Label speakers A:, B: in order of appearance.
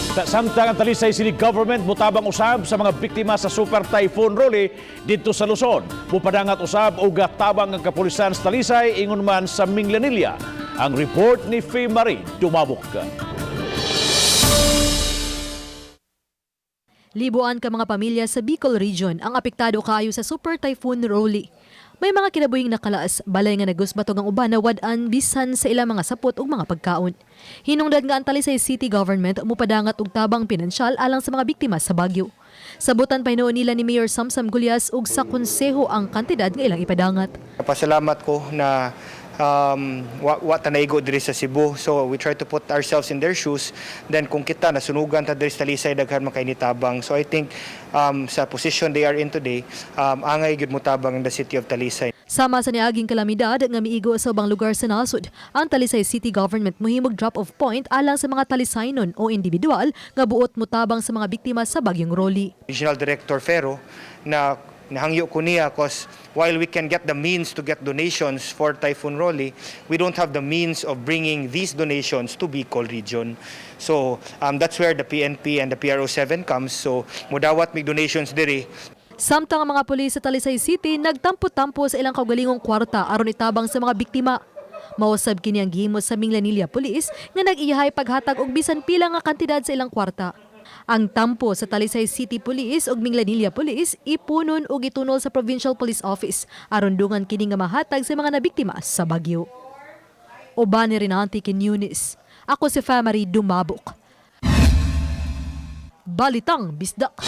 A: Samtang ang Talisay City Government mutabang usab sa mga biktima sa Super Typhoon Rolly didto sa Luzon. Mupadangat usab og tabang ang kapulisan sa Talisay ingon man sa Minglanilla. Ang report ni Faye Marie Dumabok.
B: Libuan ka mga pamilya sa Bicol Region ang apektado kaayo sa Super Typhoon Rolly. May mga kinabuhing nakalaas, balay nga nagusbatog ang uban na wad-an bisan sa ilang mga sapot ug mga pagkaon. Hinungdan nga ang Talisay City Government mupadangat og tabang pinansyal alang sa mga biktima sa bagyo. Sabutan pa hinuon nila ni Mayor Samsam Gullas ug sa konseho ang kantidad nga ilang ipadangat.
C: Pasalamat ko na wa ta naigo diri sa Cebu. So we try to put ourselves in their shoes. Then kung kita nasunugan ta diri sa Talisay, daghan man kay nitabang. So I think sa position they are in today, angay gyud motabang in the city of Talisay.
B: Sama sa niaging kalamidad nga miigo sa ubang lugar sa nasod, ang Talisay City Government mohimog drop-off point alang sa mga Talisaynon o individual nga buot motabang sa mga biktima sa bagyong Rolly.
C: Regional Director Ferro na nahangyo ko niya cause while we can get the means to get donations for Typhoon Rolly, we don't have the means of bringing these donations to Bicol region. So that's where the PNP and the PRO7 comes. So mudawat mig donations diri.
B: Samtang ang mga pulis sa Talisay City nagtampo-tampo sa ilang kaugalingong kwarta aron itabang sa mga biktima. Mausab kini ang gihimo sa Minglanilla Police nga nag-iyahay paghatag og bisan pila nga kantidad sa ilang kwarta. Ang tampo sa Talisay City Police ug Minglanilla Police ipunon ug itunol sa Provincial Police Office aron dungan kini nga mahatag sa mga nabiktima sa bagyo. Uban ni Renante Quiñones. Ako si Famary Dumabok. Balitang Bisdak.